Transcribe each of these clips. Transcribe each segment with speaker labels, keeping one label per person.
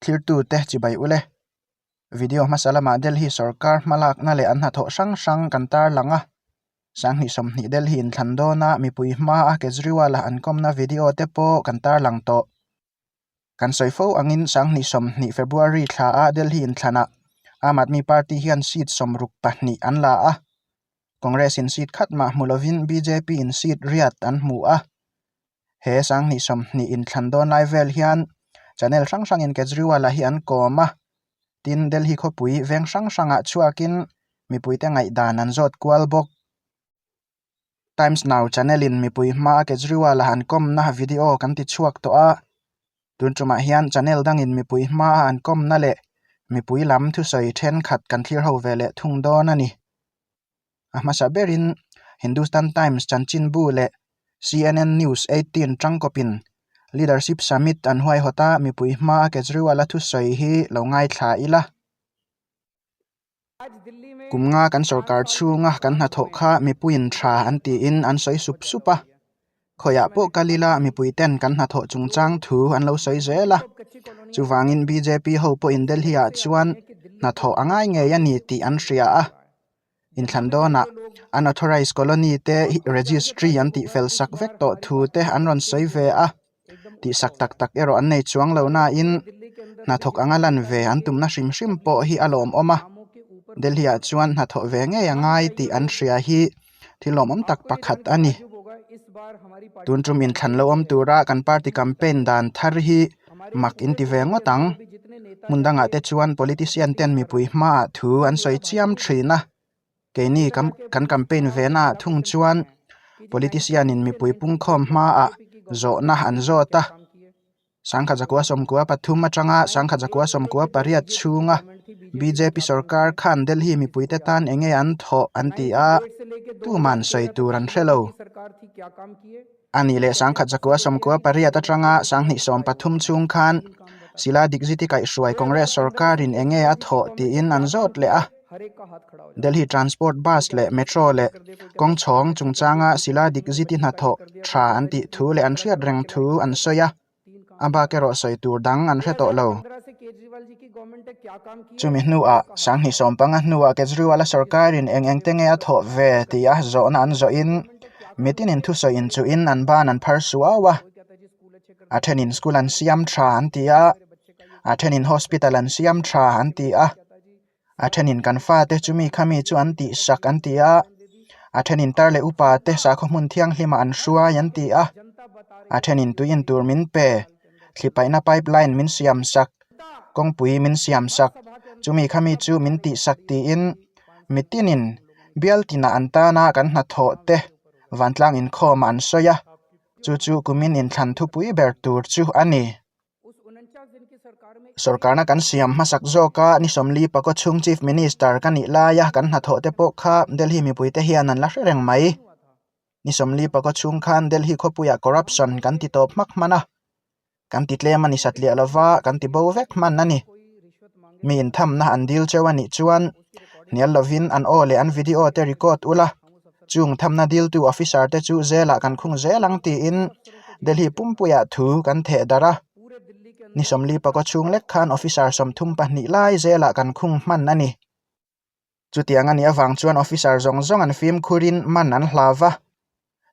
Speaker 1: Thlirtute chibai ule. Video hmasa lamah Delhi sorkar hmalakna leh an hnathawh hrang hrang kan tarlang a. 2020 Delhi inthlan dawna mipui hmaa Kejriwal-a an kawmna video te pawh kan tarlang tawh. Kan sawi fo angin 2020 February thla-a Delhi inthlanah Aam Aadmi Party hian seat 62 an la a. Congress-in seat khat mah hmu lovin BJP-in seat riat an hmu a. He 2020 inthlan dawn lai vel hian channel hrang hrangin Kejriwal-a hi an kawm a, tin Delhi khawpui veng hrang hrangah chhuakin mipuite ngaihdan an zawt kual bawk. Times Now channel-in mipui hmaa Kejriwal-a an kawmna video kan ti chhuak tawh a, tun tumah hian channel dangin mipui hmaa an kawmna leh mipui lam thusawi thenkhat kan thlir ho ve leh thung dawn a ni. A hmasa berin Hindustan Times chanchinbu leh CNN News 18 tangkawpin Leadership Summit an huaihawt a, mipui hmaa Kejriwal-a thusawi hi lo ngaithla ila. Kum nga kan sorkar chhunga kan hnathawh kha mipuiin tha an tiin an sawi sup sup a, khawiah pawh kal ila mipui ten kan hnathawh chungchang thu an lo sawi zel a, chuvangin bjp ho pawhin Delhi ah chuan hnathawh a ngai ngei a ni tih an hria a, inthlan dawnah unauthorised colony te registry an tihfel sak vek tawh thu te an rawn sawi ve a. Tihsak tak tak erawh an nei chuang lo nain hnathawk anga lan ve an tumna hrim hrim pawh hi a lawmawm a, Delhi ah chuan hnathawh ve ngei a ngai tih an hria hi thil lawmawm tak pakhat a ni. Tun tum inthlan lo awm tura kan party campaign dan thar hi mak in ti ve ngawt ang. Hmun dangah te chuan politician ten mipui hmaah thu an sawi chiam thin a. Keini kan campaign ve naah thung chuan politician in mipui pungkhawm hmaah zawhna an zawt a, sangkhat zakua sawmkua pathum atanga sangkhat zakua sawmkua pariat chhunga bjp sorkar khan Delhi mipuite tan eng nge an thawh an ti a, tuman sawi tur an hre lo. A nih leh sangkhat zakua sawmkua pariat atanga 2013 chhung khan Sila Dixit-i kaihhruai Congress sorkarin eng nge a thawh tiin an zawt leh a. Delhi Transport Bus leh Metro leh kawngchhawng chungchanga Sila Dixit-i hnathawh tha an tih thu leh an hriat reng thu an sawi a, a bak erawh sawi tur dang an hre tawh lo. Chumi hnuah 2015 hnuah Kejriwal-a sorkarin eng eng te nge a thawh ve tia zawhna an zawhin mitinin thusawi inchuhin an ban an phar suau a, a thenin school an siam tha an ti a, a thenin hospital an siam tha an ti a. A thenin kan fate chumi khami chu an tih sak an ti a, a thenin tar leh upa te sakhaw hmun thianghlimah an hruai an ti a, a thenin tui in tur min pe, thli paihna pipeline min siam sak, kawngpui min siam sak, chumi khami chu min tih sak tiin mitinin bial tinah an tana kan hnathawh te vantlang inkhawmah an sawi a, chu chu kumin inthlan thupui ber tur chu a ni. Sorkarna kan siam hmasak zawk a, ni sawmli pakaw chhung Chief Minister ka nih laia kan hnathawh te pawh kha Delhi mipuite hian an la hre reng mai. Ni sawmli pakaw chhung khan Delhi khawpuiah corruption kan ti tawp hmak hman a, kan ti tlem a ni satliah lova kan ti bo vek hman a ni. Mi inthamna an dil cheu a nih chuan hnial lovin an aw leh an video te record ula, chung thamna diltu officer te chu zelah kan khung zel ang tiin Delhi pumpuiah thu kan theh darh a, ni sawmli pakaw chhung lek khan officer 32 lai zelah kan khung hman a ni. Chutiang a nih avang chuan officer zawng zawng an fimkhurin man an hlau va,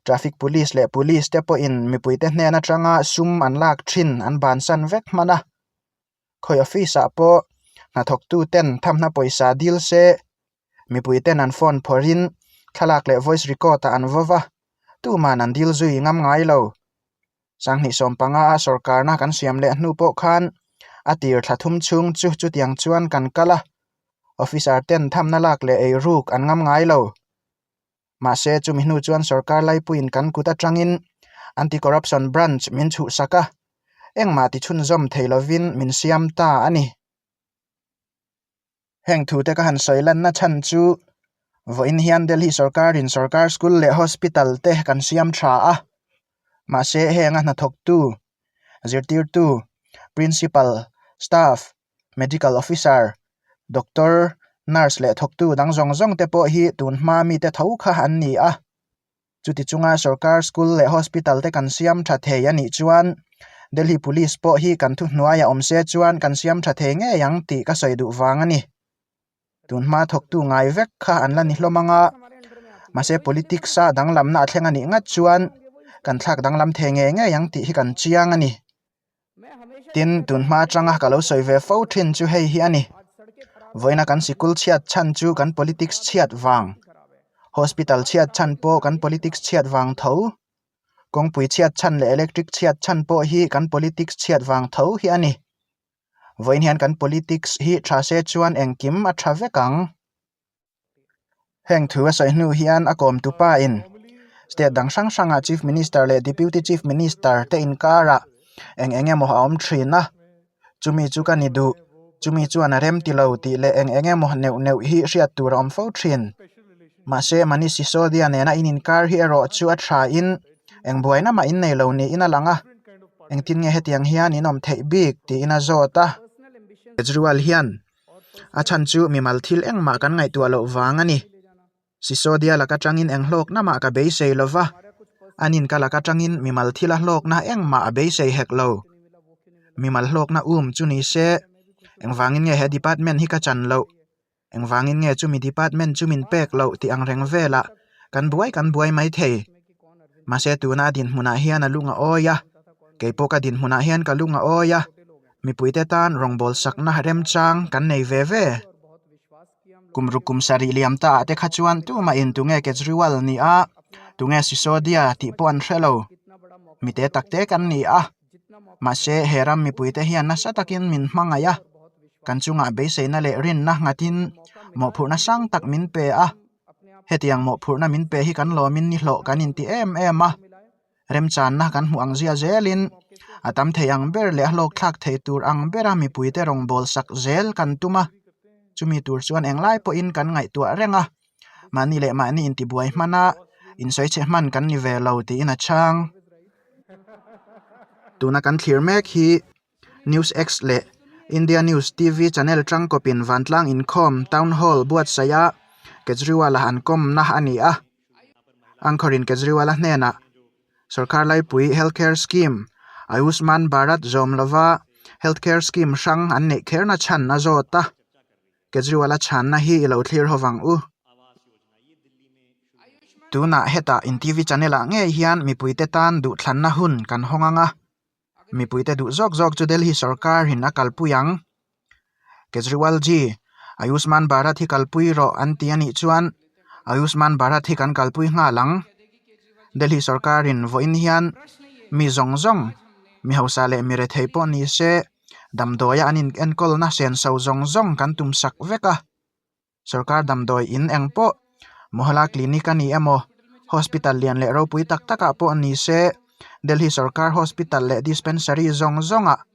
Speaker 1: traffic police leh police te pawhin mipuite hnen atanga sum an lak thin an bansan vek hman a. Khawi office ah pawh hnathawktu ten thamna pawisa dil se mipui ten an phone phawrhin thlalak leh voice record ah an vaw va, tuman an dil zui ngam ngai lo. 2015 a sorkarna kan siam leh hnu pawh khan a tir thla thum chhung chu chutiang chuan kan kal a, officer ten thamna lak leh eiruk an ngam ngai lo. Mahse chumi hnu chuan sorkar laipuiin kan kut atangin Anti-Corruption Branch min chhuhsak a, engmah tichhunzawm thei lovin min siam ta a ni. Heng thute ka han sawi lanna chhan chu vawiin hian Delhi sorkarin sorkar school leh hospital te kan siam tha a, mahse heng a hnathawktu, zirtirtu, principal, staff, medical officer, doctor, nurse leh thawktu dang zawng zawng te pawh hi tun hma mite tho kha an ni a. Chuti chunga sorkar school leh hospital te kan siam tha thei a nih chuan Delhi Police pawh hi kan thuhnuaiah awm se chuan kan siam tha thei ngei ang tih ka sawi duh vang a ni. Tunhma thawktu ngai vek kha an la ni hlawm ang a, mahse politics a danglamna a thleng a nih ngat chuan kan thlak danglam thei ngei ngei ang tih hi kan chiang a ni. Tin, tunhma atanga ka lo sawi ve fo thin chu hei hi a ni. Vawiina kan sikul chhiat chhan chu kan politics chhiat vang, hospital chhiat chhan pawh kan politics chhiat vang tho, kawngpui chhiat chhan leh electric chhiat chhan pawh hi kan politics chhiat vang tho hi a ni. Vawiin hian kan politics hi tha se chuan engkim a tha vek ang. Heng thu a sawi hnu hian a kawm tupa in state dang hrang hrangah Chief Minister leh Deputy Chief Minister te inkarah eng eng emaw a awm thin a, chumi chu ka ni duh, chumi chuan a rem ti lo tih leh eng eng emaw neuh neuh hi hriat tur a awm fo thin. Mahse Manish Sisodia nena in inkar hi erawh chu a tha in eng buaina mah in nei lo niin a lang a, engtin nge hetiang hian in awm theih bik tiin a zawt a. Kejriwal hian A chhan chu mimal thil engmah kan ngaihtuah loh vang a ni. Sisodia lak atangin eng hlawkna mah ka beisei lo va, anin ka lak atangin mimal thila hlawkna engmah a beisei hek lo. Mimal hlawkna um chu ni se, engvangin nge he department hi ka chan loh? Engvangin nge chumi department chu min pek loh tih ang reng velah kan buai kan buai mai thei. Mahse tuna a dinhmunah hian a lung a awi a, keipawh ka dinhmunah hian ka lung a awi a. Mipuite tan rawngbâwl sakna remchang kan nei ve ve. Kum ruk kum sarih liam ta ah te kha chuan tumahin tunge Kejriwal ni a, tunge Sisodia tih pawh an hre lo. Mite takte kan ni a, mahse he ram mipuite hian nasa takin min hmangaih a, kan chungah beiseina leh rinna nghatin mawhphurhna sang tak min pe a, hetiang mawhphurhna min pe hi kan lawmin nihlawh kan inti em em a. Remchanna kan hmuh ang zia zelin a tam thei ang ber leh a hlawkthlak thei tur ang bera mipuite rawngbâwl sak zel kan tum a, chumi tur chuan englai pawhin kan ngaihtuah reng a, mahni leh mahni intibuai hman a, insawi chhe hman kan ni ve lo tiin a chhang. Tuna kan thlir mek hi News X leh India News TV channel tangkawpin vantlang inkhawm Town Hall buatsaih a Kejriwal-a an kawmna a ni a. Anchor-in Kejriwal-a hnenah Sorkar Laipui Healthcare Scheme, Ayushman Bharat zawm lova Healthcare Scheme hrang an neih kherna chhan a zawt a, Kejriwal-a chhanna hi i lo thlir ho vang u. Tunah hetah in TV channel-ah ngei hian mipuite tan duhthlanna hun kan hawng ang a, Mipuite duh zawk zawk chu Delhi sorkarin a kalpui ang. Kejriwal ji, Ayushman Bharat hi kalpui rawh an ti a nih chuan Ayushman Bharat hi kan kalpui nghal ang. Delhi sorkarin vawiin hian mi zawng zawng, mi hausa leh mi rethei pawh ni se, damdawia an inenkawlna senso zawng zawng kan tumsak vek a. Sorkar damdawi in eng pawh Mohalla Clinic a ni emaw Hospital lian leh ropui tak takah pawh ni se Delhi sorkar hospital leh dispensary zawng zawngah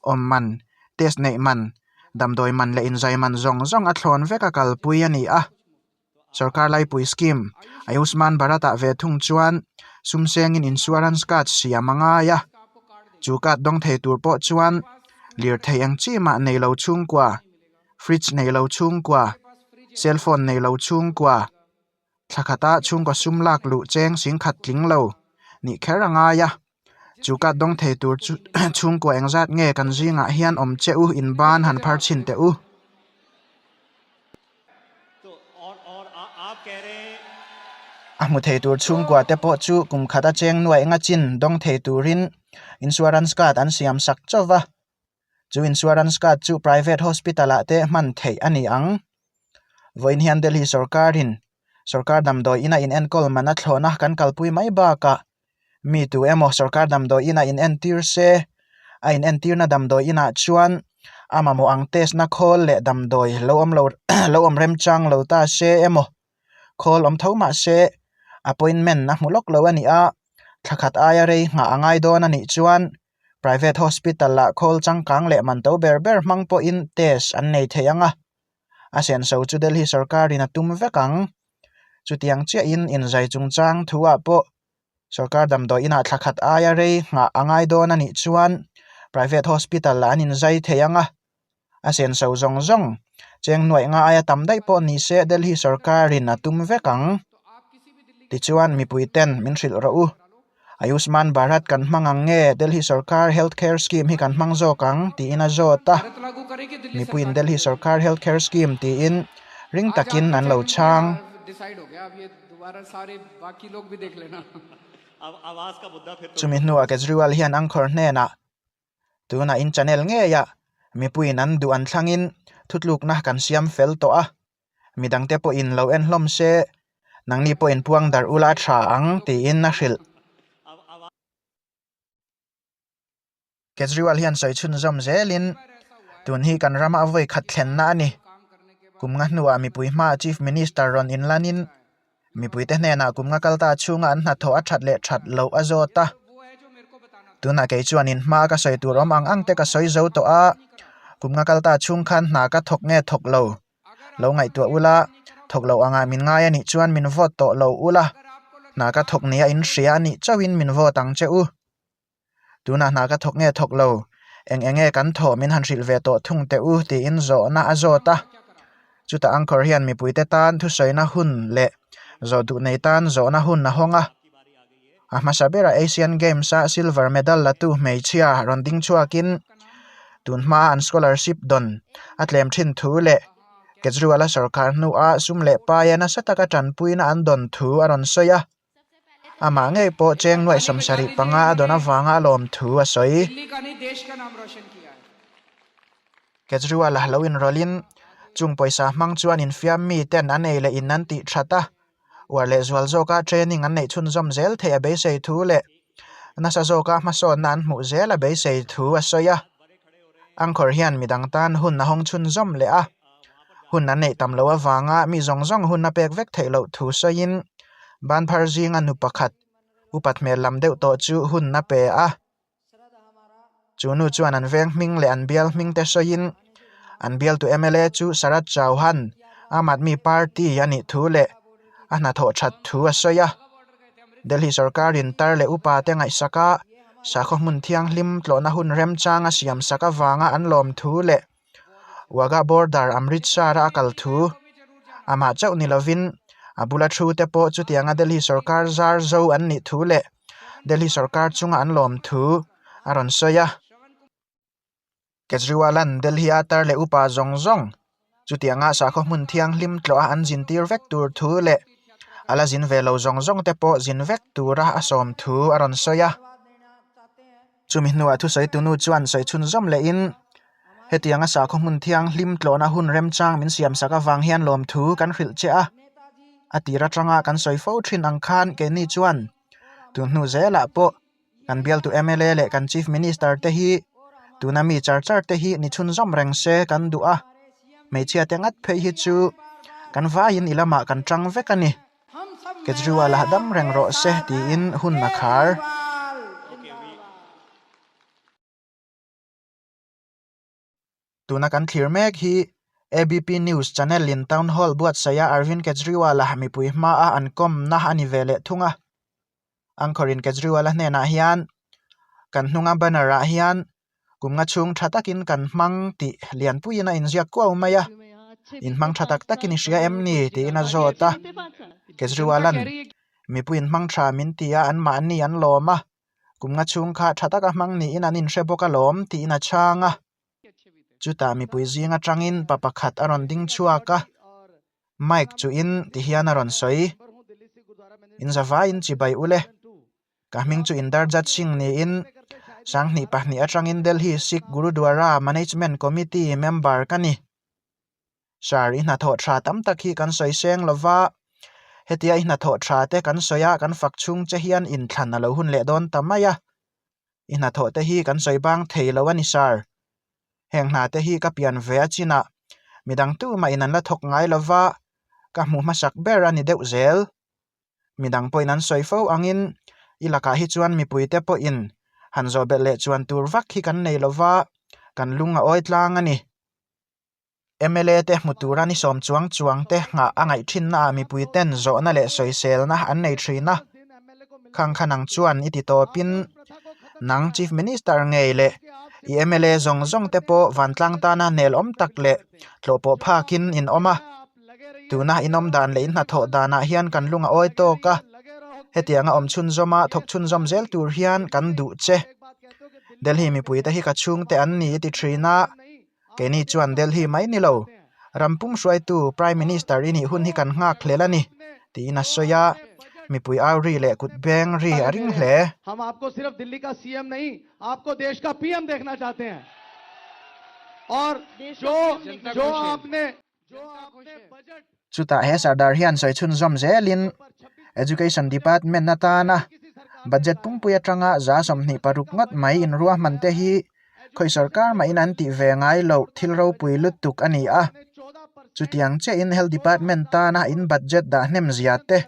Speaker 1: awm man, test neih man, damdawi man leh inzai man zawng zawng a thlawn vek a kalpui a ni a. Sorkar laipui scheme Ayushman Bharat-ah ve thung chuan sum sengin insurance card siam a ngai a, chu card dawng thei tur pawh chuan lirthei eng chi mah nei lo chhungkua Fridge nei lo chhungkua, cell phone nei lo chhungkua, thla khata chhungkaw sum lak luh cheng singkhat tling lo nih kher a ngai a, chu kat dawng thei tur chu chhungkua engzat nge kan zingah hian awm che u in ban han phar chhin teh u. A hmu thei tur chhungkua te pawh chu kum khata cheng nuaih nga chin dawng thei turin insurance card an siam sak chauh va. Chu insurance card chu private hospital ah te hman theih a ni ang. Vawiin hian Delhi sorkarin sorkar damdawi ina inenkawl man a thlawhna kan kalpui mai bakah mi tu emaw sorkar damdawi ina inentir se a inentirna damdawi inah chuan a mamawh ang test na khawl leh damdawi lo awm lo lo awm remchang lo ta se emaw khawl awm tho mah se appointment a hmu lawk lo a ni a, thla khat aia rei nghah a ngai dawn a nih chuan Private hospital ah khawl changkang leh man to ber ber hmang pawhin test an nei thei ang a, a senso chu Delhi sorkarin a tum vek ang. Chutiang chiahin inzai chungchang thu ah pawh sorkar damdawi inah thla khat aia rei nghah a ngai dawn a nih chuan private hospital ah an inzai thei ang a, a senso zawng zawng cheng nuaih nga aia tam daih pawh ni se Delhi sorkarin a tum vek ang. Tichuan mipui ten min hrilh rawh u. Ayushman Bharat kan hmang ang nge Delhi Sarkar Health Care Scheme hi kan hmang zawk ang? tiin a zawt a. Mipuiin Delhi Sarkar Health Care Scheme tiin ring takin an lo chhang. Chumi hnuah Kejriwal hian Anchor hnenah, Tunah in channel ngeiah mipuiin an duh an thlangin thutlukna kan siam fel tawh a. Midangte pawhin lo en hlawm se, nangni pawhin puang darh ula a tha ang, tiin a hrilh. Kejriwal hian sawi chhunzawm zelin, Tun hi kan rama a vawi khat thlenna a ni. Kum nga hnuah mipui hmaah Chief Minister rawn inlanin Mipuite hnenah kum nga kal ta chhunga an hnathawh a that leh that loh a zawt a. Tunah kei chuan in hma ka sawi tur awm ang ang te ka sawi zo tawh a, kum nga kal ta chhung khan hna ka thawk nge thawk lo. Lo ngaihtuah ula, thawk loh angah min ngai a nih chuan min vote tawh lo ula, hna ka thawk nia in hria a nih chauhin min vote ang che u. Tunah hna ka thawk nge thawk lo, eng eng nge kan thawh min han hrilh ve tawh thung teh u tiin zawhna a zawt a. Chutah Anchor hian mipuite tan thusawina hun leh zawh duh nei tan zawhna hun a hawng a. A hmasa berah Asian Games-a silver medal latu hmeichhia rawn ding chhuakin tun hmaa an scholarship dawn a tlem thin thu leh Kejriwal-a sawrkar hnua sum leh paia nasa taka tanpuina an dawn thu a rawn sawi a. Amah ngei pawh cheng nuaih 75 a dawn avanga a lawm thu a sawi. Kejriwal a lo inrawlhin chung pawisa hmang chuan infiam mi ten an ei leh in an tih that a, uar leh zual zawka training an neih chhunzawm zel theih a beisei thu leh nasa zawka hmasawnna an hmuh zel a beisei thu a sawi a. Anchor hian midang tan hun a hawng chhunzawm leh a. Hun an neih tam loh avanga mi zawng zawng hun a pek vek theih loh thu sawiin banphar zinga nu pakhat upat hmel lam deuh tawh chu hun a pe a. Chu nu chuan an veng hming leh an bial hming te sawiin an bialtu mla chu Sharad Chauhan Aam Aadmi Party a nih thu leh a hnathawh that thu a sawi a. Delhi sorkarin tar leh upa te ngaihsak a, sakhaw hmun thianghlim tlawhna hun remchang a siamsak avanga an lawm thu leh Wagah border Amritsar-a a kal thu amah chauh ni lovin a bula thu te pawh chutianga Delhi sorkar zar zo an nih thu leh Delhi sorkar chunga an lawm thu a rawn sawi a. Kejriwal-a'n Delhi-a tar leh upa zawng zawng chutianga sakhaw hmun thianghlim tlawha an zintir vek tur thu leh a la zin ve lo zawng zawng te pawh zin vek tura a sawm thu a rawn sawi a. Chumi hnuah thusawi tunu chuan sawi chhunzawm lehin, Hetianga sakhaw hmun thianghlim tlawhna hun remchang min siamsak avang hian lawmthu kan hrilh che a. A tir atanga kan sawi fo thin ang khan keini chuan tun hnu zelah pawh kan bialtu mla leh kan Chief Minister te hi tuna mi char char te hi ni chhunzawm reng se kan duh a, hmeichhia te ngat phei hi chu kan vaiin i lamah kan tang vek a ni. Kejriwal a dam reng rawh se tiin hun a khar. Tuna kan thlir mek hi ABP News channel in Town Hall buatsaih a Arvind Kejriwal a mipui hmaa an kawmna a ni ve leh thung a. Anchor in Kejriwal a hnenah hian kan hnunga banner ah hian kum nga chhung tha takin kan hmang tih lianpuiin a inziak kuau mai a, inhmang tha tak takin i hria em ni tiin a zawt a, Kejriwal-a'n mipuiin hmang tha min ti a anmahni an lawm a, kum nga chhung kha tha taka hmang niin an inhre bawk alawm tiin a chhang a, chutah mipui zing atangin pa pakhat a rawn ding chhuak a. Mic chuhin tihian a rawn sawi, In zavaiin chibai ule. Ka hming chu Inderjat Singh niin Sanghnih pahnih atangin Delhi Sikh Gurudwara Management Committee member ka ni. Sir, i hnathawh tha tam tak hi kan sawi seng lova, hetia i hnathawh tha te kan sawi a, kan fak chhung che hian inthlan a lo hun leh dawn ta mai a. I hnathawh te hi kan sawi bang thei lo a ni sir. Heng hna te hi ka pian ve a chinah midang tumah in an la thawk ngai lova, ka hmuh hmasak ber a ni deuh zel. Midang pawhin an sawi fo angin i lakah hi chuan mipuite pawhin han zawh belh leh chuan tur vak hi kan nei lova, kan lung a awi tlang a ni. Mla te hmu tura ni sawm chuang chuang te nghah a ngaih thinnaah mipui ten zawhna leh sawiselna an nei thin a. Khang kha nang chuan i ti tawpin nang Chief Minister ngei leh i mla zawng zawng te pawh vantlang tana nelawm tak leh tlawhpawh phakin in awm a. Tuna in awm dan leh in hnathawh danah hian kan lung a awi tawk a. Hetianga awm chhunzawma thawk chhunzawm zel tur hian kan duh che. Delhi mipuite hi ka chhungte an ni i ti thin a, keini chuan Delhi mai ni lo, ram pum hruaitu Prime Minister i nih hun hi kan nghak hlel a ni, tiin a sawi a, mipui au ri leh kut beng ri a ring hle. Chutah he Sardar hian sawi chhunzawm zelin Education Department atana budget pumpui atanga 26 ngawt mai inruahman te hi khawi sorkar mahin an tih ve ngai loh thil ropui lutuk a ni a. Chutiang chiahin Health Department tana in budget dah hnem zia te,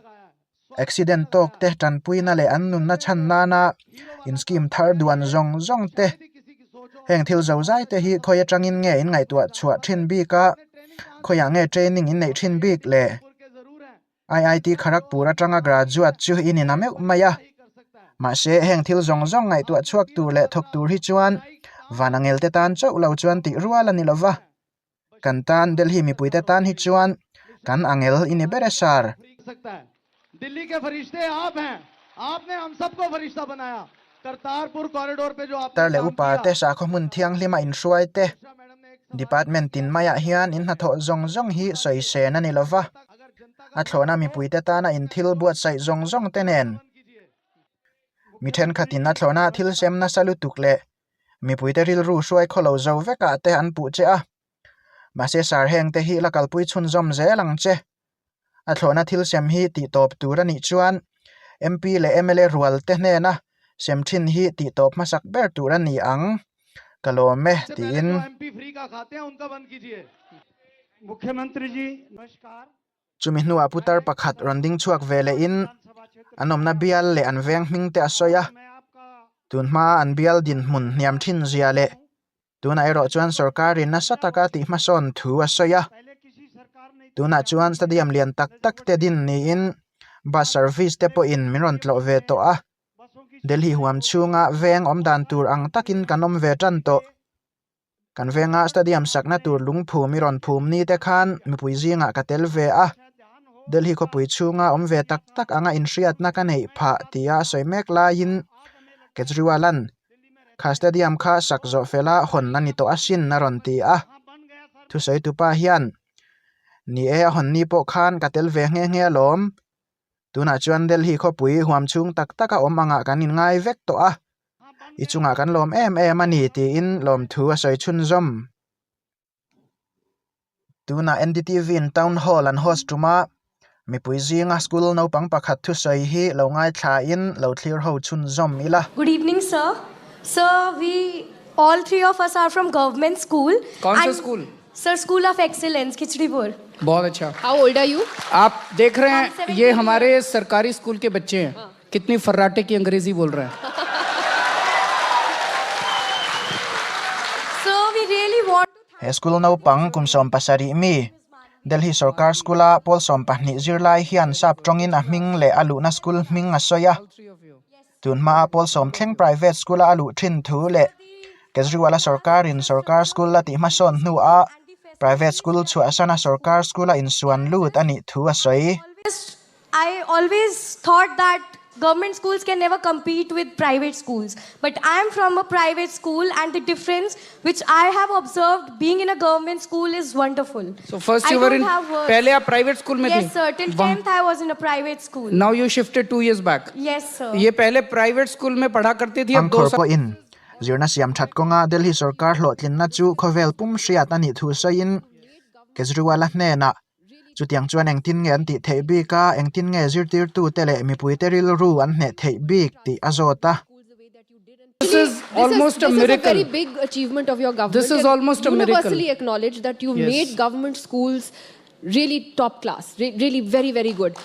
Speaker 1: Accident tawk te tanpuina leh an nunna chhan nana in scheme thar duan zawng zawng te, heng thil zo zai te hi khawi atangin nge in ngaihtuah chhuah thin bik a, khawiah nge training in neih thin bik le? IIT Kharagpur atanga graduate chu in ina meuh mai a, mahse heng thil zawng zawng ngaihtuah chhuak tur leh thawk tur hi chuan vanangel te tan chauh lo chuan tih rual a ni lova. Kan tan Delhi mipuite tan hi chuan kan angel i ni ber e sir. Tar leh upa te sakhaw hmun thianghlim a inhruai te department tin maiah hian in hnathawh zawng zawng hi sawi sen a ni lova, a thlawhna mipuite tana in thil buatsaih zawng zawng te nen mi thenkhatin a thlawhna thil sem nasa lutuk leh Mipuite rilru hruai khaw lo zo vekah te an puh che a, mahse sar heng te hi la kalpui chhunzawm zel ang che. A thlawhna thil sem hi tih tawp tur a nih chuan MP leh mla rual te hnena sem thin hi tih tawp hmasak ber tur a ni ang, ka lawm e, tiin. Chumi hnuah putar pakhat rawn ding chhuak ve lehin an awmna bial leh an veng hming te a sawi a, tun hmaa an bial dinhmun hniam thin zia leh tunah erawh chuan sorkarin nasa taka tih hmasawn thu a sawi a. Tunah chuan stadium lian tak tak te din niin bus service te pawhin min rawn tlawh ve tawh a, Delhi huam chhunga veng awm dan tur ang takin kan awm ve tan tawh. Kan venga stadium sakna tur lungphum i rawn phum ni te khan mipui zingah ka tel ve a, Delhi khawpui chhunga awm ve tak tak anga inhriatna ka neih phah tia a sawi mek laiin Kejriwal-a'n kha stadium kha sak zawh fela hawn a ni tawh asin a rawn ti a. Thusawitupa hian, Ni e, a hawn ni pawh khan ka tel ve nghe nghe alawm. Tunah chuan Delhi khawpui huam chhung tak taka awm angah kan inngai vek tawh a, i chungah kan lawm em em a ni tiin lawmthu a sawi chhunzawm. Tunah NDTV in Town Hall an host tum a, mipui zinga school naupang pakhat thusawi hi lo ngaithlain lo thlir ho chhunzawm ila.
Speaker 2: Good evening sir. Sir, we all three of us are from government school.
Speaker 3: कौन सा school?
Speaker 2: Sir school of excellence Khichripur.
Speaker 3: बहुत अच्छा
Speaker 4: how old are you
Speaker 3: आप देख रहे हैं ये हमारे सरकारी स्कूल के बच्चे हैं हाँ। कितनी फर्राटे की अंग्रेजी बोल रहे हैं
Speaker 2: So we really want
Speaker 1: He school naupang kum 17 mi Delhi Sarkar School-a pawl 12 zirlai hian sap tawngin a hming leh a luhna school hming a sawi a. Tun hmaa pawl sawm thleng private school-a a luh thin thu leh Kejriwal-a sorkarin sorkar school a tih hmasawn hnuah private school chhuahsana sorkar school-a insuan lut a nih thu a sawi.
Speaker 2: I always thought that government schools can never compete with private schools but I am from a private school and the difference which I have observed being in a government school is wonderful.
Speaker 3: So first you were in पहले आप private school में थी?
Speaker 2: Yes sir, till 10th I was in a private school.
Speaker 3: Now you shifted 2 years back.
Speaker 2: Yes sir.
Speaker 3: ये पहले private school में पढ़ा करती थी अब
Speaker 1: 2 Angkhawr pawhin zirna siam that kawnga Delhi sorkar hlawhtlinna chu khawvel pum hriat a nih thu sawiin Kejriwal-a hnenah chutiang chuan engtin nge an tih theih bik a, engtin nge zirtirtute leh mipuite rilru an hneh theih bik tih a zawt a.
Speaker 3: This is almost a miracle.
Speaker 4: This is a very big achievement of your government.
Speaker 3: This is almost a miracle.
Speaker 4: Universally acknowledged that you made government schools really top class, really very, very good.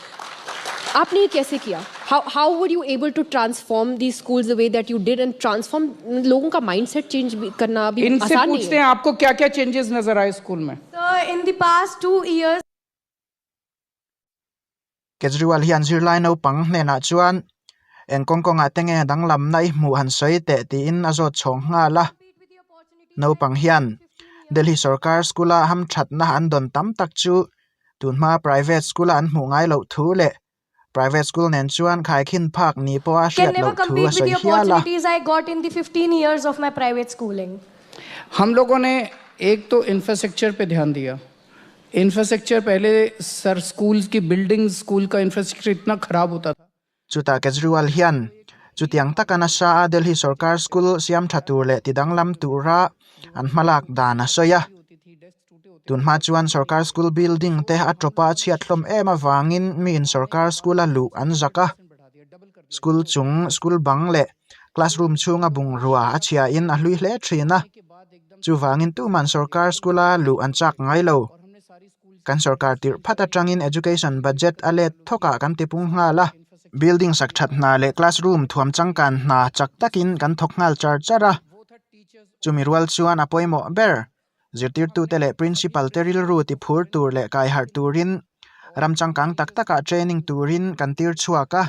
Speaker 4: आपने ये कैसे किया? How, how were you able to transform these schools the way that you did and transform लोगों का mindset change भी करना अभी
Speaker 3: इनसे
Speaker 4: आसान नहीं
Speaker 3: पूछते
Speaker 4: है.
Speaker 3: हैं आपको क्या-क्या चेंजेस नजर आए स्कूल में?
Speaker 2: Sir, in the past 2 years,
Speaker 1: Kejriwal hian zirlai naupang hnenah chuan eng kawng kawngah te nge danglamna i hmuh han sawi teh tiin a zawt chhawng nghal a. Naupang hian Delhi sorkar school-a hamthatna an dawn tam tak chu tunhma private school-a an hmuh ngai loh thu leh Private school nen chuan khaikhin phak ni pawha
Speaker 2: Can
Speaker 1: hriat
Speaker 2: never
Speaker 1: loh thu
Speaker 2: compete
Speaker 1: a
Speaker 2: with
Speaker 1: sawi
Speaker 2: the
Speaker 1: hial a.
Speaker 2: opportunities I got in the 15 years of my private schooling.
Speaker 3: हम लोगों ने एक तो infrastructure पे ध्यान दिया infrastructure पहले sir school की बिल्डिंग स्कूल का इंफ्रास्ट्रक्चर इतना खराब होता था
Speaker 1: Chutah Kejriwal hian chutiang taka nasa a Delhi sarkar school siam tha tur leh tidanglam tura an hmalak dan a sawi a. Tunhma chuan sarkar school building te a tawpa a chhiat hlawm em avangin miin sarkar school a luh an zak a. School chung school bang leh classroom chhunga bungrua a chhiain a hlui hle thin a. Chuvangin tuman sarkar school a luh an chak ngai lo. Kan sarkar tirh phat atangin education budget a let thawkah kan tipung nghal a. Building sak that hna leh classroom thuam changkan hna chak takin kan thawk nghal char char a. Chumi rual chuan a pawimawh ber. Zirtirtute leh principal te rilru ti phur tur leh kai harh turin ram changkang tak takah training turin kan tir chhuak a.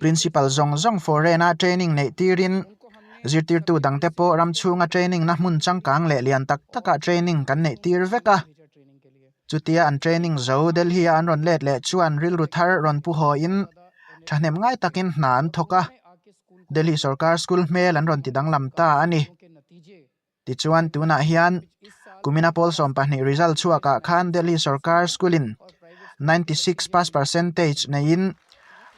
Speaker 1: Principal zawng zawng foreign-a training neih tirin zirtirtu dangte pawh ram chhunga training na hmun changkang leh lian tak takah training kan neih tir vek a. Chutia an training zo Delhi-a an rawn let leh chuan rilru thar rawn pu hawiin thahnem ngai takin hna an thawk a. Delhi sorkar school hmel an rawn ti danglam ta a ni. Tichuan tunah hian kumina pawl 12 result chhuakah khan Delhi sarkar school in 96 pass percentage neiin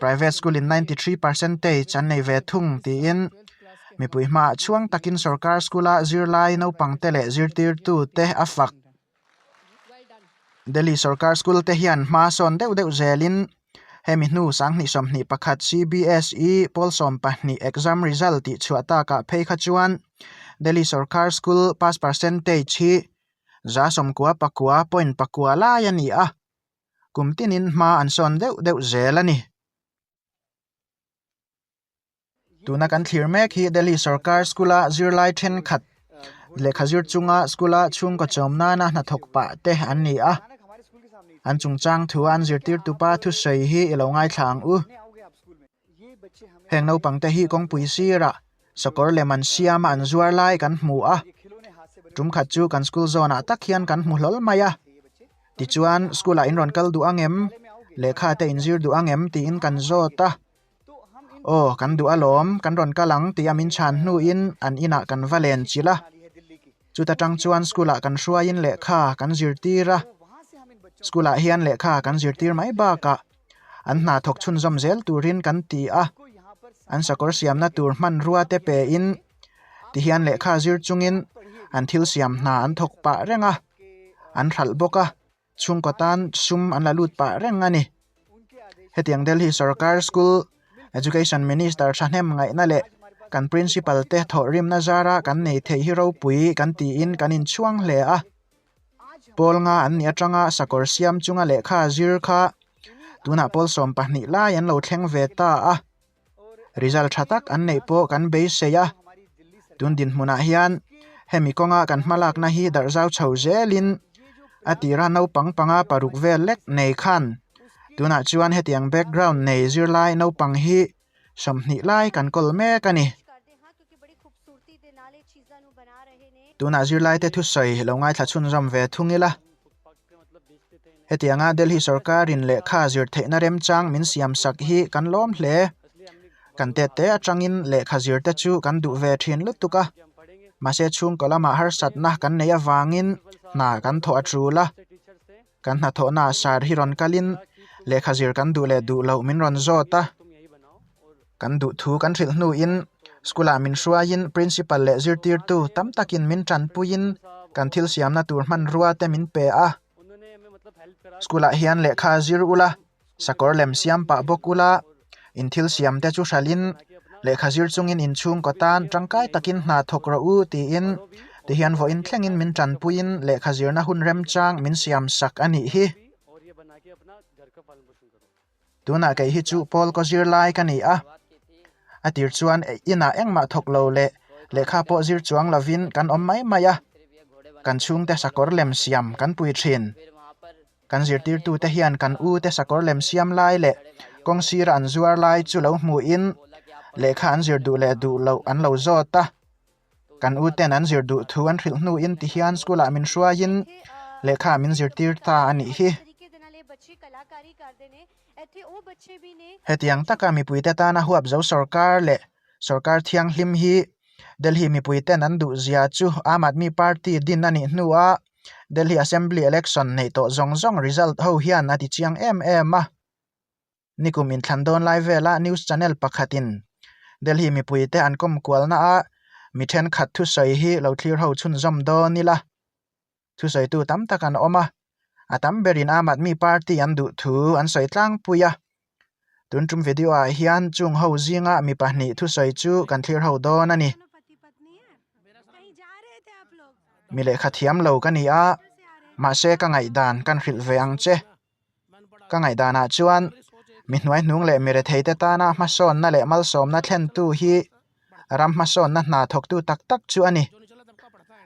Speaker 1: private school in 93 percentage an nei ve thung tiin mipui hmaah chhuang takin sarkar school a zirlai naupang te leh zirtirtu te a fak. Delhi sarkar school te hian hma sawn deuh deuh zelin hemi hnu 2021 CBSE pawl 12 exam result tih chhuah takah phei kha chuan Delhi sarkar school pass percentage hi 99.9 lai a ni a, kum tinin hma an sawn deuh deuh zel a ni. Tuna kan thlir mek hi Delhi sarkar school a zirlai thenkhat lehkha zir chunga school a chhungkaw chawm nana hnathawk pah te an ni a. An chungchang thu a an zirtirtupa thusawi hi i lo ngaithla ang u. Heng naupang te hi kawngpui sirah sakawr lem an siam a an zuar lai kan hmu a. Tum khat chu kan school zawn ah tak hian kan hmu hlawl mai a. Tichuan school ah in rawn kal duh ang em? Lehkha te in zir duh ang em? Tiin kan zawt a. Aw, kan duh alawm, kan rawn kal ang tih a min chhan hnuin an inah kan va len chilh a. Chuta tang chuan school ah kan hruaiin lehkha kan zirtir a. School ah hian lehkha kan zirtir mai bakah an hna thawk chhunzawm zel turin kan ti a. An sakawr siamna tur hmanrua te pein tihian lehkha zir chungin an thil siam hna an thawk pah reng a, an hralh bawk a. Chhungkaw tan sum an la lut pah reng a ni. Hetiang Delhi sarkar school Education Minister thahnem ngaihna leh kan Principal te thawhrimna zara kan nei thei hi ropui kan tiin kan inchhuang hle a. Pawl nga an nih atanga sakawr siam chunga lehkha zir kha tunah pawl 12 lai an lo thleng ve ta a. Result tha tak an neih pawh kan beisei a. Tun dinhmunah hian hemi kawnga kan hmalakna hi darh zau chho zelin a tira naupang panga paruk vel lek nei khan tunah chuan hetiang background nei zirlai naupang hi 20 lai kan kawl mek a ni. Tunah zirlaite thusawi lo ngaithla chhunzawm ve thung ila. Hetianga Delhi sorkarin lehkha zir theihna remchang min siam sak hi kan lawm hle. Kan tette atangin lehkha zirte chu kan duh ve thin lutuk a. Mahse chhungkaw lamah harsatna kan nei avangin hna kan thawh a tul a. Kan hnathawhnaah sar hi rawn kalin lehkha zir kan duh leh duh loh min rawn zawt a. Kan duh thu kan hrilh hnuin school ah min hruaiin principal leh zirtirtu tam takin min tanpuiin kan thil siamna tur hmanrua te min pe a. School ah hian lehkha zir ula, sakawr lem siam pah bawk ula, in thil siam te chu hralhin lehkha zir chungin inchhungkaw tan tangkai takin hna thawk rawh u tiin tihian vawiin thlengin min tanpuiin lehkha zirna hun remchang min siam sak a nih hi. Tunah kei hi chu Paul kaw zir lai ka ni a, a tir chuan inah engmah thawk lo leh lehkha pawh zir chuang lovin kan awm mai mai a, kan chhungte sakawr lem siam kan pui thin. Kan zirtirtute hian kan ute sakawr lem siam lai leh kawng sira an zuar lai chu lo hmuhin lehkha an zir duh leh duh loh an lo zawt a. Kan uten an zir duh thu an hrilh hnuin tihian school ah min hruaiin lehkha min zirtir ta a nih hi. Hetiang taka mipuite tana huap zo sorkar leh sorkar thianghlim hi Delhi mipuiten an duhzia chu Aam Aadmi Party din a nih hnua Delhi Assembly Election neih tawh zawng zawng result ho hian a tichiang em em a. Nikum inthlan dawn lai vela news channel pakhatin Delhi mipuite an kawm kualna a mi thenkhat thusawi hi lo thlir ho chhunzawm dawn ila. Thusawitu tam tak an awm a, a tam berin Aam Aadmi Party an duh thu an sawi tlangpui a. Tun tum video ah hian chung ho zinga mi pahnih thusawi chu kan thlir ho dawn a ni. Mi lehkha thiam lo ka ni a, mahse ka ngaihdan kan hrilh ve ang che. Ka ngaihdanah chuan mi hnuaihnung leh mi retheite tana hmasawnna leh malsawmna thlentu hi ram hmasawnna hna thawktu tak tak chu a ni.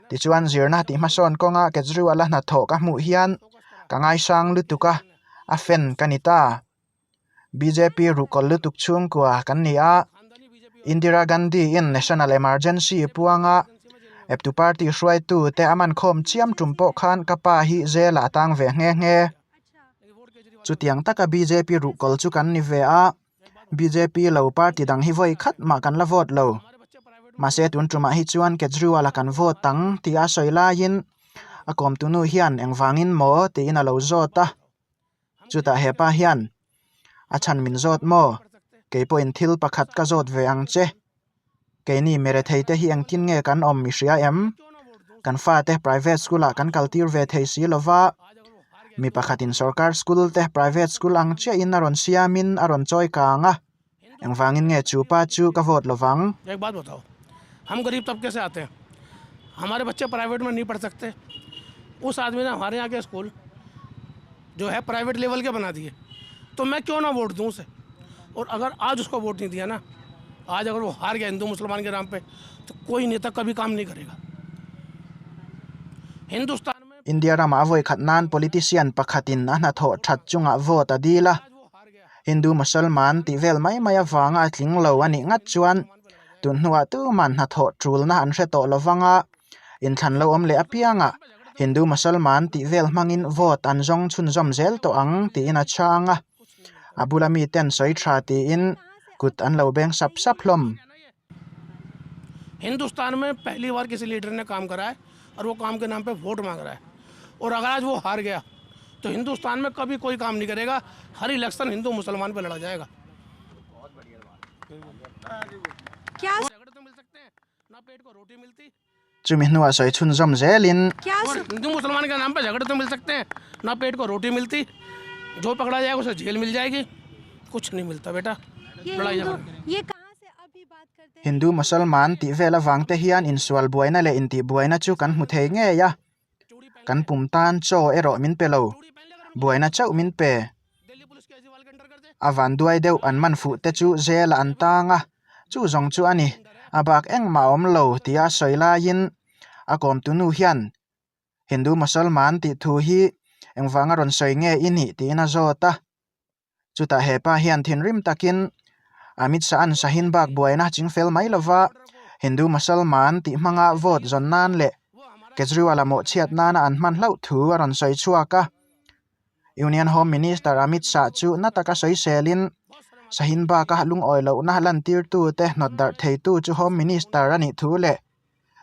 Speaker 1: Tichuan zirna tih hmasawn kawnga Kejriwal-a hnathawh ka hmuh hian ka ngaisang lutuk a, a fan ka ni ta. Bjp ruhkawl lutuk chhungkua kan ni a, Indira Gandhi-in National Emergency puanga eptu party hruaitu te a man khawm chiam tum pawh khan ka pa hi jail-ah a tang ve nghe nghe. Chutiang taka bjp ruhkawl chu kan ni ve a, bjp lo party dang hi vawi khat mah kan la vote lo. Mahse tun tumah hi chuan Kejriwal-a kan vote ang tih a sawi laiin a kawmtunu hian engvangin maw tiin a lo zawt a. Chutah hepa hian, A chhan min zawt maw? Kei pawhin thil pakhat ka zawt ve ang che. Keini miretheite hi engtin nge kan awm i hria em? Kan fate private school-ah kan kaltir ve thei si lo va, mi pakhatin sorkar school te private school ang chiahin a rawn siamin a rawn chawi kang a, engvangin nge chu pa chu ka vote lo vang?
Speaker 5: Ek baat batao, hum garib tabke se aate hain, hamare bachche private mein nahi padh sakte, us aadmi ne hamare yahan ke school jo hai private level ke bana diye, to main kyon na vote doon use, aur agar aaj usko vote nahi diya na, aaj agar wo haar gaya hindu musalman ke naam pe, to koi neta kabhi kaam nahi karega. Hindustan mein.
Speaker 1: India ramah a vawi khat nan politician pakhatin a hnathawh that chungah vote a dil a. Hindu Musalman tih vel mai mai avanga a tling lo a nih ngat chuan tun hnuah tuman hnathawh tulna an hre tawh lo vang a, inthlan lo awm leh apiangah Hindu Musalman tih vel hmangin vote an zawng chhunzawm zel tawh ang tiin a chhang a, a bula miten sawi tha tiin kut an lo beng sap sap hlawm.
Speaker 5: Hindustan mein pehli baar kisi leader ne kaam kara hai aur wo kaam ke naam pe vote maang raha hai aur agar aaj wo haar gaya to Hindustan mein kabhi koi kaam nahi karega har election Hindu musalman pe lada jayega.
Speaker 1: Chumi hnuah sawi chhunzawm zelin.
Speaker 5: Hindu musalman ke naam pe jhagde to mil sakte hain na pet ko roti milti jo pakda jayega use jail mil jayegi kuch nahi milta beta ladai jhagda.
Speaker 1: Hindu Musalman tih vel avang te hian insual buaina leh intih buaina chu kan hmu thei ngei a, kan pum tan chaw erawh min pe lo, buaina chauh min pe. A van duai deuh an man fuh te chu zela an tang a, chu zawng chu a ni, a bak engmah a awm lo tia a sawi laiin a kawmtu nu hian Hindu Musalman tih thu hi engvanga rawn sawi nge i nih tiin a zawt a. Chutah hepa hian thinrim takin Amit Shah an Shaheen Bagh buaina chingfel mai lova Hindu Musalman tih hmanga vote zawn nan leh Kejriwal-a mawhchhiat nana an hman hlauh thu a rawn sawi chhuak a. Union Home Minister Amit Shah chu na taka sawiselin Shaheen Bagh-a lungawi lohna lantirtute hnawt darh theitu chu Home Minister a nih thu leh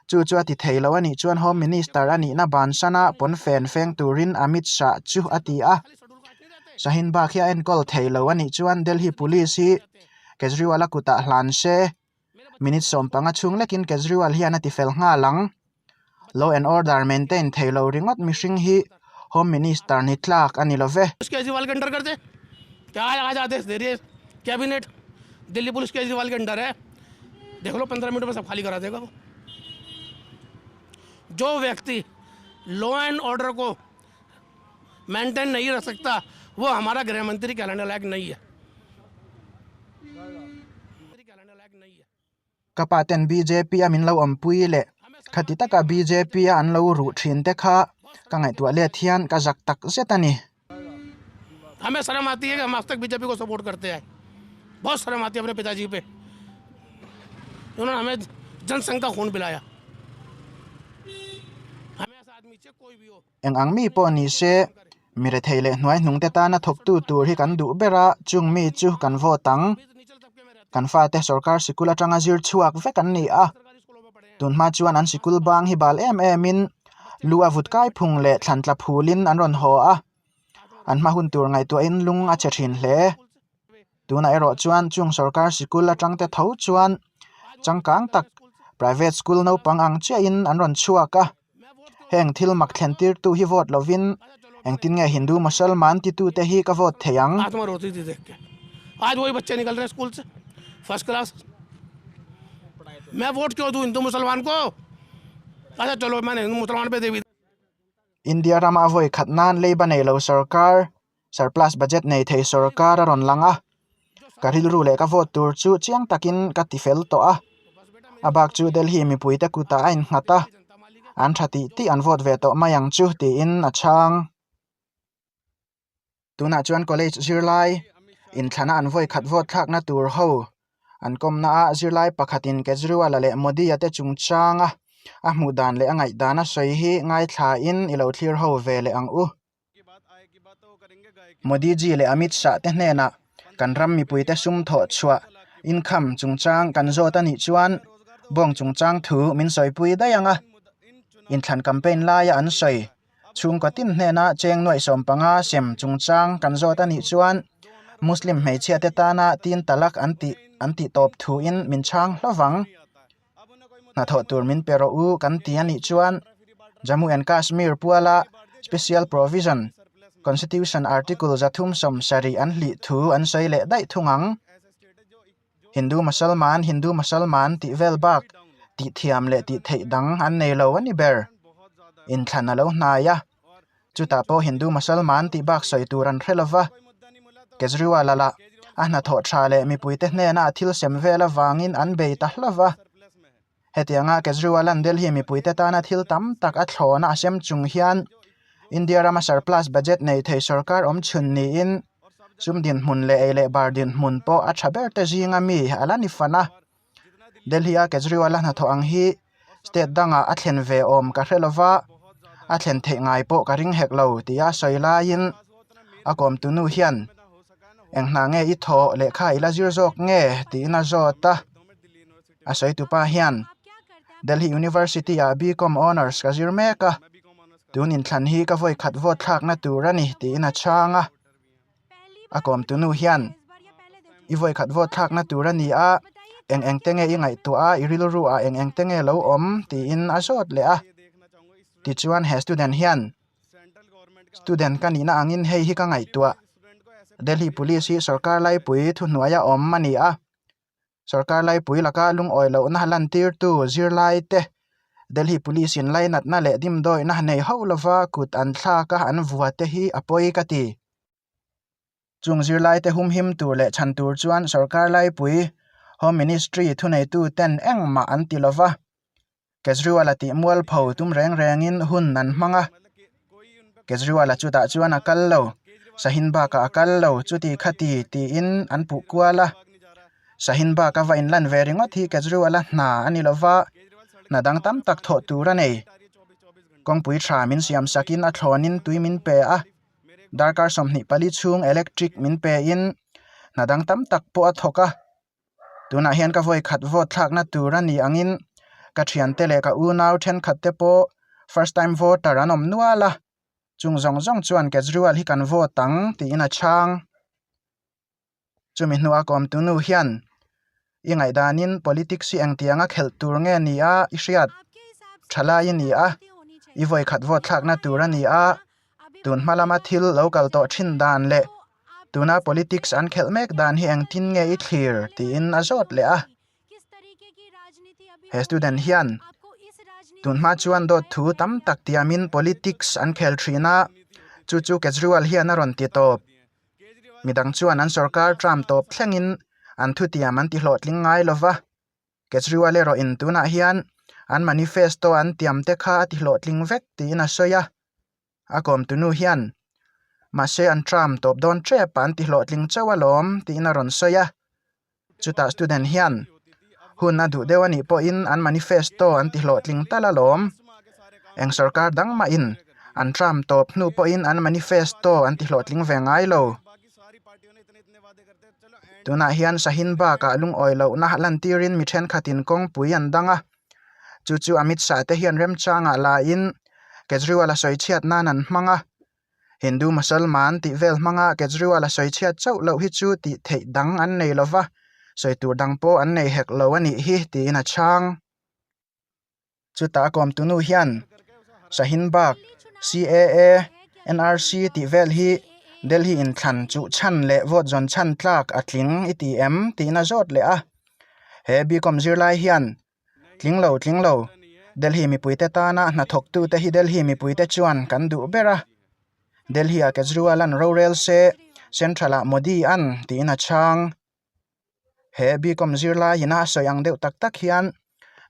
Speaker 1: chu chu a ti thei lo a nih chuan Home Minister a nihna bansana pawnfen feng turin Amit Shah chu a ti a. Shaheen Bagh hi a enkawl thei lo a nih chuan Delhi Police hi Kejriwal-a kutah hlan se. Minute 15 chhung lekin Kejriwal hian a ti fel nghal ang. Law and order maintain thei lo ringawt mihring hi Home Minister ni tlak a ni lo ve.
Speaker 5: Kejriwal ke under kar de kya aaj aadesh de rahi hai cabinet Delhi police Kejriwal ke under hai dekh lo 15 minute mein sab khali kara dega wo jo vyakti law and order ko maintain nahi rakh sakta wo hamara grih mantri kehlane layak nahi hai.
Speaker 1: Ka pa ten bjp a min lo awmpui leh khati taka bjp a an lo ruh thin te kha ka ngaihtuah let hian ka zak tak zet a ni.
Speaker 5: Hame sharam aati hai ki hum aaj tak BJP ko support karte aaye. Bahut sharam aati hai apne pitaji pe. Unhone hame Jansangh ka khoon pilaya. Hame aisa aadmi chahiye koi bhi ho.
Speaker 1: Eng ang mi pawh ni se. Mi rethei leh hnuaihnungte tana thawktu tur hi kan duh ber a, chung mi chu kan vote ang. Kan fate sorkar sikul atanga zir chhuak vek an ni a, tunhma chuan an sikul bang hi bal em emin lu a vut kai phung leh thlan tla phulin an rawn haw a, an hma hun tur ngaihtuahin lung a chhe thin hle. Tunah erawh chuan chung sorkar sikul atangte tho chuan changkang tak private school naupang ang chiahin an rawn chhuak a. Heng thil mak thlen tirtu hi vote lovin engtin nge Hindu Musalman titute hi ka vote thei ang? India rama a vawi khat nan leiba nei lo sorkar surplus budget nei thei sorkar a rawn lang a, ka rilru leh ka vote tur chu chiang takin ka ti fel tawh a, a bak chu Delhi mipuite kutah a innghat a, an tha tih tih an vote ve tawh mai ang chu tiin a chhang. Tunah chuan college zirlai inthlana an vawi khat vote thlakna tur ho an kawmna a zirlai pakhatin Kejriwal-a leh Modi-a te chungchanga a hmuh dan leh a ngaihdan a sawi hi ngaithlain i lo thlir ho ve leh ang u. Modi ji leh Amit Shah te hnenah kan ram mipuite sum thawh chhuah income chungchang kan zawt a nih chuan bawng chungchang thu min sawipui daih ang a, inthlan campaign laia an sawi chhungkaw tin hnena cheng nuaih 15 sem chungchang kan zawt a nih chuan Muslim hmeichhia te tana tin talak an tih an tih tawp thuin min chhang hlovang. Hnathawh tur min pe rawh u kan ti a nih chuan Jammu and Kashmir puala Special Provision Constitution Article 370 an hlih thu an sawi leh daih thung ang. Hindu Musalman Hindu Musalman tih vel bak tih thiam leh tih theih dang an nei lo a ni ber. Inthlan a lo hnai a, chutah pawh Hindu Musalman tih bak sawi tur an hre lo va. Kejriwal a lah a hnathawh tha leh mipuite hnena a thil sem vel avangin an bei ta hlauh va. Hetianga Kejriwal-a'n Delhi mipuite tana thil tam tak a thlawna a sem chung hian India rama surplus budget nei thei sorkar awm chhun niin sum dinhmun leh ei leh bar dinhmun pawh a tha ber te zinga mi a la ni fan a. Delhi-a Kejriwal-a hnathawh ang hi state dangah a thlen ve awm ka hre lova, a thlen theih ngai pawh ka ring hek lo tia sawi laiin a kawmtu nu hian eng hna nge i thawh lehkha i la zir zawk nge tiin a zawt a. A sawitupa hian Delhi University-ah BCom Honours ka zir mek a, tun inthlan hi ka vawi khat vote thlakna tur a ni tiin a chhang a. A kawmtu nu hian i vawi khat vote thlakna tur a ni a, eng eng te nge i ngaihtuah a, i rilru ah eng eng te nge lo awm tiin a zawt leh a. Tichuan he student hian Student ka nihna angin hei hi ka ngaihtuah. Delhi Police hi sorkar laipui thuhnuaia awm a ni a. Sorkar laipui laka lungawi lohna lantirtu zirlai te Delhi Police in lainatna leh dimdawihna nei hauh lova kut an thlak a an vua te hi a pawi ka ti. Chung zirlai te humhim tur leh chhan tur chuan sorkar laipui Home Ministry thuneitu ten engmah an ti lova. Kejriwal-a tih mualpho tum reng rengin hun an hmang a, Kejriwal-a chutah chuan a kal lo, Sahin bakah a kal lo, chuti khati tiin an puh kual a. Sahin bak a va inlan ve ringawt hi Kejriwal-a hna a ni lova, hna dang tam tak thawh tur a nei. Kawngpui tha min siam sakin a thlawnin tui min pe a, darkar 24 chhung electric min pein hna dang tam tak pawh a thawk a. Tunah hian ka vawi khat vote thlakna tur a ni angin ka thiante leh ka unau thenkhat te pawh first time voter an awm nual a, chung zawng zawng chuan Kejriwal hi kan vote ang tiin a chhang. Chumi hnua kawmtu nu hian i ngaihdanin politics hi engtianga khelh tur nge ni a i hriat thalai i ni a, i vawi khat vote thlakna tur a ni a, tun hma lama thil lo kal tawh thin dan leh Tuna politics an khelh mek dan hi engtin nge i thlir tiin a zawt leh a. He student hian tun hma chuan dawt thu tam tak tiamin politics an khel thin a, chu chu Kejriwal hian a rawn ti tawp. Midang chuan an sorkar term tawp thlengin an thutiam an ti hlawhtling ngai lova. Kejriwal erawh in tunah hian an manifesto an tiam te kha a ti hlawhtling vek tiin a sawi a. A kawmtunu hian, Mahse an tram tawp dawn tep a an ti hlawhtling chauh alawm tiin a rawn sawi a. Chutah student hian, Hun a duh deuh a nih pawhin an manifesto an ti hlawhtling tal alawm. Eng sorkar dang mahin An term tawp hnu pawhin an manifesto an tihlawhtling ve ngai lo. Tunah hian Shaheen Bagh-ah lungawi lohna lantirin mi thenkhatin kawngpui an dang a, chu chu Amit Shah te hian remchangah lain Kejriwal a sawichhiat nan an hmang a. Hindu Musalman tih vel hmanga Kejriwal a sawichhiat chauh loh hi chu tih theih dang an nei lo va, sawi tur dang pawh an nei hek lo a nih hi tiin a chhang. Chutah a kawmtunu hian Shaheen Bagh, CAA, NRC tih vel hi Delhi inthlan chuh chhan leh vote zawn chhan tlak a tling i ti em tiin a zawt leh a. He BCom zirlai hian tling lo tling lo Delhi mipuite tana hnathawktute hi Delhi mipuite chuan kan duh ber a. Delhi-ah Kejriwal an rorel se, Central-ah Modi an tiin a chhang. He BCom zirlai ina a sawi ang deuh tak tak hian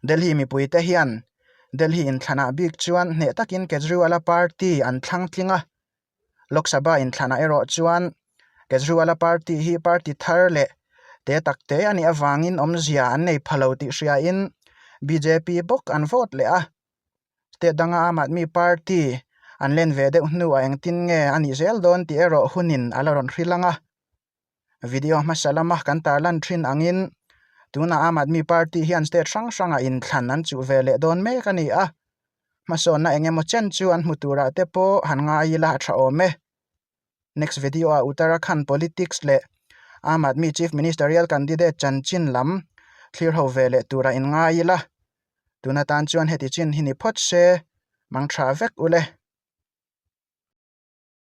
Speaker 1: Delhi mipuite hian Delhi inthlanah bik chuan hneh takin Kejriwal-a party an thlang tling a, Lok Sabha inthlanah erawh chuan Kejriwal-a party hi party thar leh te tak te a nih avangin awmzia an nei pha lo tih hriain bjp bawk an vote leh a. State danga Aam Aadmi Party an len ve deuh hnuah engtin nge a nih zel dawn tih erawh hunin a la rawn hrilh ang a. Video hmasa lama kan tarlan thin angin tunah Aam Aadmi Party hian state hrang hrangah inthlan an chuh ve leh dawn mek a ni a, hmasawnna eng emaw chen chu an hmu turah te pawh han ngai ila a tha awm e. Next video ah Uttarakhand politics leh Aam Aadmi Chief Ministerial candidate chanchin lam thlir ho ve leh turah in ngai ila, tuna tan chuan heti chin hi ni phawt se, mang tha vek ule.